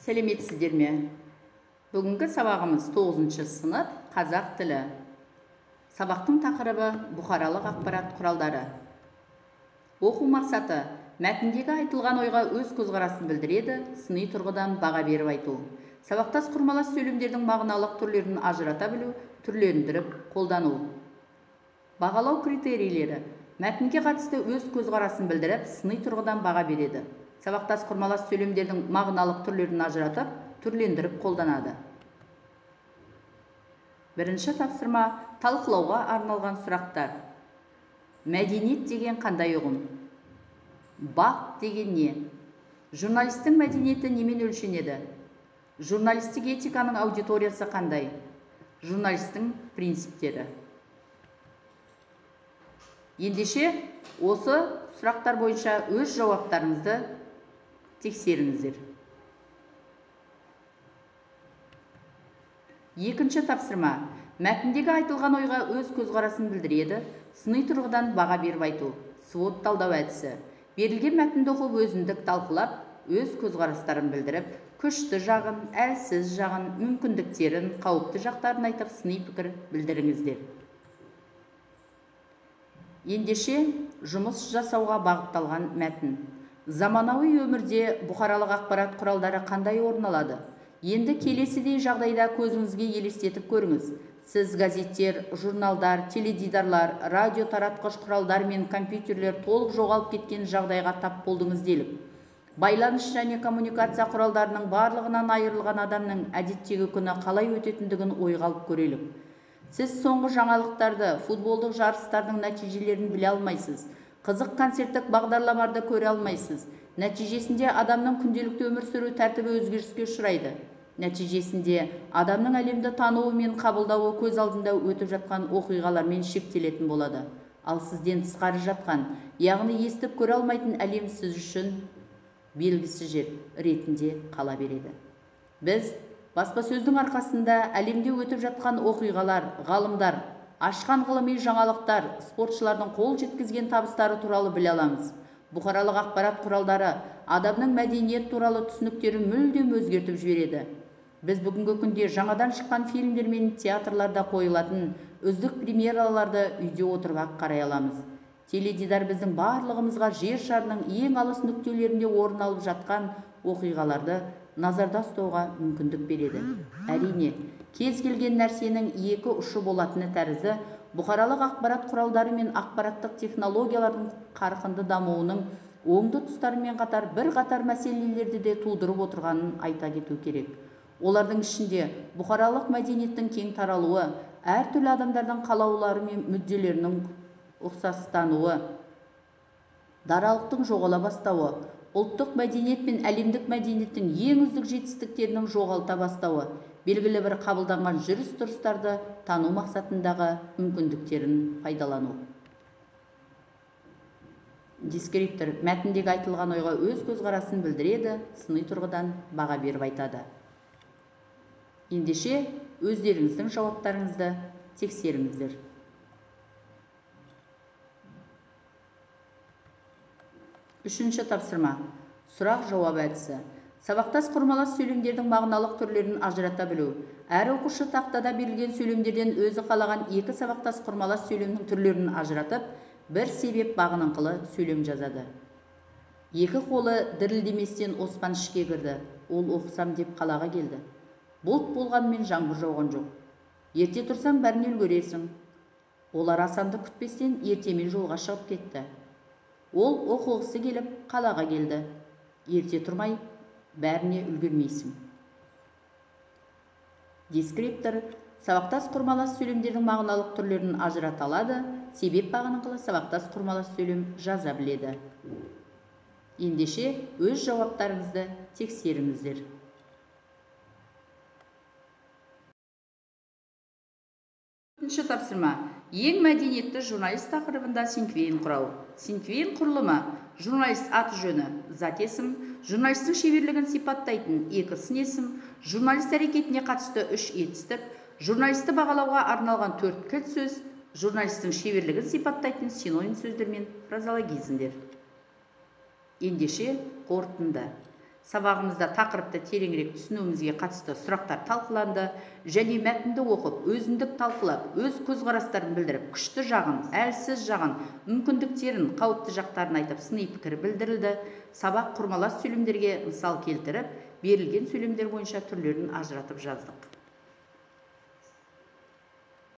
Сәлеметсіздер ме? Бүгінгі сабағымыз 9-шы сынып қазақ тілі. Сабақтың тақырыбы бұқаралық ақпарат құралдары. Оқу мақсаты: мәтіндегі айтылған ойға өз көзқарасын білдіреді, сыни тұрғыдан баға беріп айту. Сабақтас құрмалас сөйлемдердің мағыналық түрлерін ажырата білу, түрлендіріп қолдану. Бағалау критерийлері: мәтінге қатысты өз көзқарасын білдіріп, сыни тұрғыдан баға береді. Сабақтас құрмалас сөйлемдердің мағыналық түрлерін ажыратып, түрлендіріп қолданады. Бірінші тапсырма: талқылауға арналған сұрақтар. Мәдениет деген қандай ұғым? Бақ деген не? Журналистің мәдениеті немен өлшенеді? Журналистік этиканың аудиториясы қандай? Журналистің принциптері. Ендеше, осы сұрақтар бойынша өз жауаптарыңызды тексеріңіздер. Екінші тапсырма: мәтіндегі айтылған ойға өз көзқарасын білдіреді, сыни тұрғыдан баға беріп айту. Свод талдау әдісі. Берілген мәтінді оқып, өзіндік талқылап, өз көзқарастарын білдіріп, күшті жағын, әлсіз жағын, мүмкіндіктерін, қауіпті жақтарын айтып, сыни пікір білдіріңіздер. Ендеше, жұмыс жасауға бағытталған мәтін. Заманауи өмірде бұқаралық ақпарат құралдары қандай орын алады? Енді келесідей жағдайда көзіңізге елестетіп көріңіз. Сіз газеттер, журналдар, теледидарлар, радио таратқыш құралдар мен компьютерлер толық жоғалып кеткен жағдайға тап болдыңыз делік. Байланыс және коммуникация құралдарының барлығынан айырылған адамның әдеттегі күні қалай өтетіндігін ойға алып көрелік. Сіз соңғы жаңалықтарды, футболдық жарыстардың нәтижелерін біле алмайсыз, қызық концерттік бағдарламаларды көре алмайсыз. Нәтижесінде адамның күнделікті өмір сүру тәртібі өзгеріске ұшырайды. Нәтижесінде адамның әлемді тануы мен қабылдауы көз алдында өтіп жатқан оқиғалармен шектелетін болады. Ал сізден тысқары жатқан, яғни естіп көре алмайтын әлем сіз үшін белгісіз жер ретінде қала береді. Біз баспасөздің арқасында әлемде өтіп жатқан оқиғалар, ғалымдар ашқан ғылыми жаңалықтар, спортшылардың қол жеткізген табыстары туралы біле аламыз. Бұқаралық ақпарат құралдары адамның мәдениет туралы түсініктерін мүлдем өзгертіп жібереді. Біз бүгінгі күнде жаңадан шыққан фильмдер мен театрларда қойылатын үздік премьераларды үйде отырып-ақ қарай аламыз. Теледидар біздің барлығымызға жер шарының ең алыс нүктелерінде орын алып жатқан оқиғаларды назарда ұстауға мүмкіндік береді. Әрине, кез келген нәрсенің екі ұшы болатыны тәрізді, бұқаралық ақпарат құралдары мен ақпараттық технологиялардың қарқынды дамуының оңды тұстарымен қатар бірқатар мәселелерді де тудырып отырғанын айта кету керек. Олардың ішінде бұқаралық мәдениеттің кең таралуы, әртүрлі адамдардың қалаулары мен мүдделерінің ұқсастануы, даралықтың жоғала бастауы, ұлттық мәдениет пен әлемдік мәдениеттің ең үздік жетістіктерінің жоғалта бастауы, белгілі бір қабылданған жүріс-тұрыстарды тану мақсатындағы мүмкіндіктерін пайдалану. Дескриптор мәтіндегі айтылған ойға өз көзқарасын білдіреді, сыни тұрғыдан баға беріп айтады. Ендеше, өздеріңіздің жауаптарыңызды тексеріңіздер. Үшінші тапсырма: сұрақ-жауап әдісі. Сабақтас құрмалас сөйлемдердің мағыналық түрлерін ажырата білу. Әр оқушы тақтада берілген сөйлемдерден өзі қалаған екі сабақтас құрмалас сөйлемнің түрлерін ажыратып, бір себеп бағыныңқылы сөйлем жазады. Екі қолы дірілдеместен Оспан ішке кірді. Ол оқысам деп қалаға келді. Бұлт болғанмен жаңбыр жауған жоқ. Ерте тұрсаң бәріне үлгересің. Олар Асанды күтпестен ертемен жолға шығып кетті. Ол оқығысы келіп қалаға келді. Ерте тұрмай бәріне үлгермейсің. Дескриптор сабақтас құрмалас сөйлемдердің мағыналық түрлерін ажырата алады, себеп бағыныңқылы сабақтас құрмалас сөйлем жаза біледі. Ендеше, өз жауаптарыңызды тексеріңіздер. Төртінші тапсырма: ең мәдениетті журналист тақырыбында синквейн құрау. Синквейн құрылымы: журналист аты-жөні, зат есім, журналистің шеберлігін сипаттайтын екі сын есім, журналист әрекетіне қатысты үш етістік, журналисті бағалауға арналған төрт кілт сөз, журналистің шеберлігін сипаттайтын синоним сөздер мен фразеологизмдер. Ендеше, қорытынды. Сабағымызда тақырыпты тереңірек түсінуімізге қатысты сұрақтар талқыланды және мәтінді оқып, өзіндік талқылап, өз көзқарастарын білдіріп, күшті жағын, әлсіз жағын, мүмкіндіктерін, қауіпті жақтарын айтып, сыни пікір білдірілді. Сабақ құрмалас сөйлемдерге мысал келтіріп, берілген сөйлемдер бойынша түрлерін ажыратып жаздық.